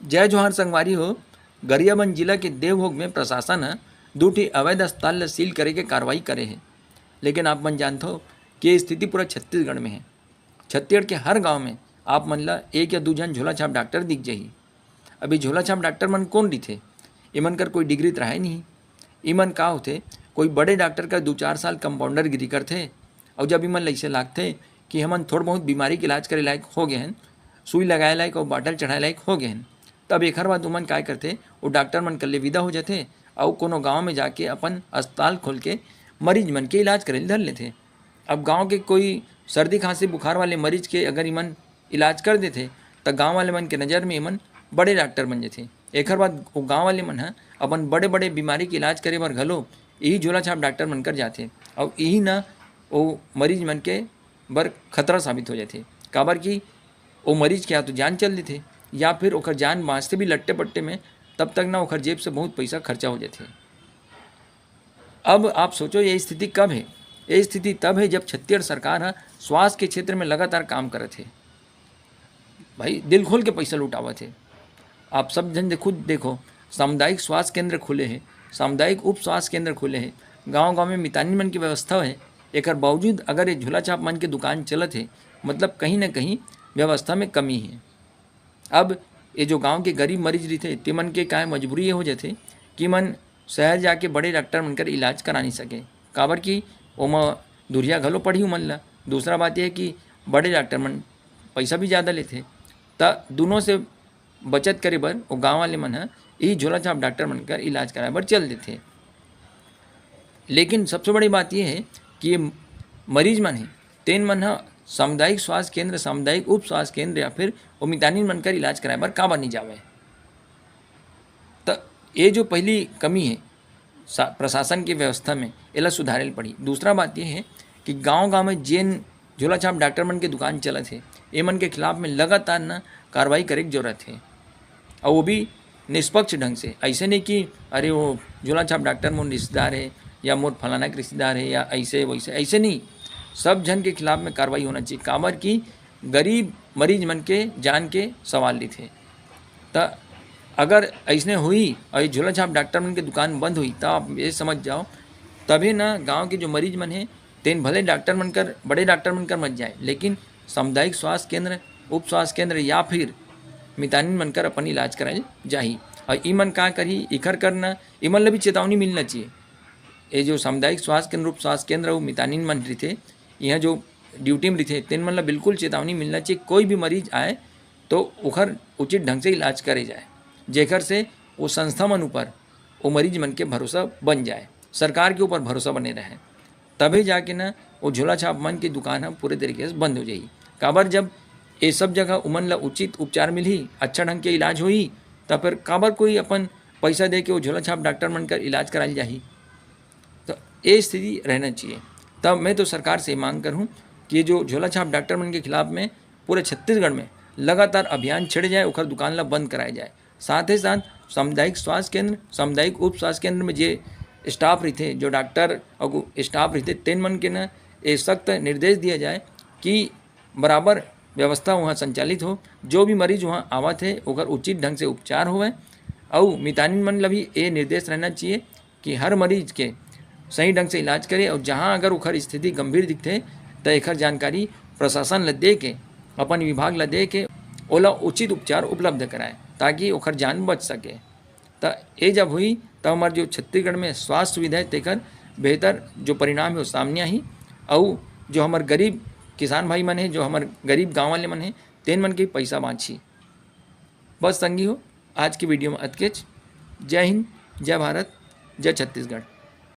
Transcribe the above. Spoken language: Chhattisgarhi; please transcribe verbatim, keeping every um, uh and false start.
जय जोहार संगवारी हो। गरियाबंद जिला के देवभोग में प्रशासन ह दू ठी अवैध अस्पताल ल सील करे के कार्रवाई करे हे। लेकिन आप मन जानथो कि ये स्थिति पूरा छत्तीसगढ़ में हे। छत्तीसगढ़ के हर गांव में आप मन ल एक या दू झन झोला छाप डॉक्टर दिख जाही। अभी झोला छाप डॉक्टर मन कौन रहिथे? इमन कर कोई डिग्री तो रहे नहीं। इमन का होथे, कोई बड़े डॉक्टर का दू चार साल कंपाउंडर गिरी करथे, और जब इमन ल अइसे लागथे कि हमन थोड़ बहुत बीमारी के इलाज करे लायक हो गए हैं, सुई लगाए लायक और बाटल चढ़ाए लायक हो गए हैं, तब एकर बाद उमन काय करथे, वो डॉक्टर मन कर ले विदा हो जाथे और कोनो गांव में जाके अपन अस्पताल खोल के मरीज मन के इलाज करे ल धर लेथे। अब गांव के कोई सर्दी खांसी बुखार वाले मरीज के अगर इमन इलाज कर देथे, त गांव वाले मन के नज़र में इमन बड़े डॉक्टर बन जथे। एकर बाद वो गांव वाले मन ह अपन बड़े बड़े बीमारी के इलाज करे बर घलो यही झोला छाप डॉक्टर मन कर जाथे, और यही न वो मरीज मन के बर खतरा साबित हो जाथे। काबर कि वो मरीज के या तो जान चल देथे, या फिर ओकर जान बाँचथे भी लट्टे पट्टे में, तब तक ना ओकर जेब से बहुत पैसा खर्चा हो जाथे। अब आप सोचो, ये स्थिति कब हे? ये स्थिति तब हे, जब छत्तीसगढ़ सरकार ह स्वास्थ्य के क्षेत्र में लगातार काम करत हे। भाई, दिल खोल के पैसा लुटावत हे। आप सब झन दे-, खुद देखो, सामुदायिक स्वास्थ्य केंद्र खुले हे, सामुदायिक उप स्वास्थ्य केंद्र खुले हे, गांव-गांव में मितानिन मन के व्यवस्था हे। एकर बावजूद अगर ये झोला छाप मन के दुकान चलत हे, मतलब कहीं ना कहीं व्यवस्था में कमी हे। अब ये जो गांव के गरीब मरीज रहिथे, ते मन के काय मजबूरी ये हो जाथे कि मन शहर जाके बड़े डॉक्टर मन कर इलाज करा नहीं सके, काबर कि ओमा दुरिहा घलो पड़ही उमन ला। दूसरा बात ये हे कि बड़े डॉक्टर मन पैसा भी ज़्यादा लेथे, त दुनों से बचत करे बर वो गांव वाले मन ह यही झोला छाप डॉक्टर मन कर इलाज कराए बर चल देथे। लेकिन सबसे बड़ी बात ये हे कि ये मरीज मन हे, तेन मन ह सामुदायिक स्वास्थ्य केंद्र, सामुदायिक उप स्वास्थ्य केंद्र या फिर वो मितानिन मन कर इलाज कराए बर काबर नहीं जावे? त ये जो पहली कमी हे सा-, प्रशासन की व्यवस्था में, एला सुधारे ल पड़ी। दूसरा बात ये हे कि गांव-गांव में जेन झोला छाप डॉक्टर मन के दुकान चलत हे, ए मन के खिलाफ में लगातार न कार्रवाई करे के जरूरत हे, और वो भी निष्पक्ष ढंग से। ऐसे नहीं कि अरे वो झोला छाप डॉक्टर मोर रिश्तेदार हे या मोर फलाना के रिश्तेदार हे या ऐसे वैसे, ऐसे नहीं। सब झन के खिलाफ में कार्रवाई होना चाहिए, काबर कि गरीब मरीज मन के जान के सवाल रहिथे। त अगर ऐसने होई और ये झोला छाप डॉक्टर मन के दुकान बंद होई, त आप ये समझ जाओ, तभे ना गांव के जो मरीज मन हे, तेन भले डॉक्टर मन कर, बड़े डॉक्टर मन कर मत जाए, लेकिन सामुदायिक स्वास्थ्य केंद्र, उप स्वास्थ्य केंद्र या फिर मितानिन मन कर अपन इलाज कराए जाही। और ई मन का करही, इखर करना, इमन ल भी चेतावनी मिलना चाहिए। ये जो सामुदायिक स्वास्थ्य केंद्र, उप स्वास्थ्य केंद्र, वो मितानिन मन रहिथे, यहाँ जो ड्यूटी में रहिथे, तेन मन ल बिल्कुल चेतावनी मिलना चाहिए। कोई भी मरीज आए तो ओखर उचित ढंग से इलाज करे जाए, जेकर से वो संस्था मन ऊपर वो मरीज मन के भरोसा बन जाए, सरकार के ऊपर भरोसा बने रहे, तभे जाके ना वो झोला छाप मन की दुकान ह पूरे तरीके से बंद हो जाही। काबर जब ये सब जगह उमन ला उचित उपचार मिलही, अच्छा ढंग के इलाज होही, त फिर काबर कोई अपन पैसा दे के वो झोला छाप डॉक्टर मन कर इलाज कराए ल जाही? तो ये स्थिति रहना चाहिए। तब मैं तो सरकार से मांग करूँ कि ये जो झोला छाप डॉक्टर मन के खिलाफ में पूरे छत्तीसगढ़ में लगातार अभियान छेड़े जाए, ओखर दुकान ला बंद कराए जाए। साथ ही साथ सामुदायिक स्वास्थ्य केंद्र, सामुदायिक उप स्वास्थ्य केंद्र में जे स्टाफ रहिथे, जो डॉक्टर और स्टाफ रहिथे, तेन मन के न ये सख्त निर्देश दिया जाए कि बराबर व्यवस्था वहाँ संचालित हो, जो भी मरीज वहाँ आवत हे, ओकर उचित ढंग से उपचार होवे। अउ मितानिन मन ला भी ये निर्देश रहना चाहिए कि हर मरीज के सही ढंग से इलाज करे, और जहाँ अगर ओकर स्थिति गंभीर दिखथे, त एकर जानकारी प्रशासन ला दे के, अपन विभाग ला दे के, ओला उचित उपचार उपलब्ध कराए, ताकि ओकर जान बच सके। त ये जब होही, तब हमर जो छत्तीसगढ़ में स्वास्थ्य सुविधा हे, तेकर बेहतर जो परिणाम हे, वो सामने आही। अउ जो हमर गरीब किसान भाई मन हे, जो हमर गरीब गाँव वाले मन हे, तेन मन के पैसा बाँचही। बस संगी हो, आज की वीडियो में अतकेच। जय हिंद, जय भारत, जय छत्तीसगढ़।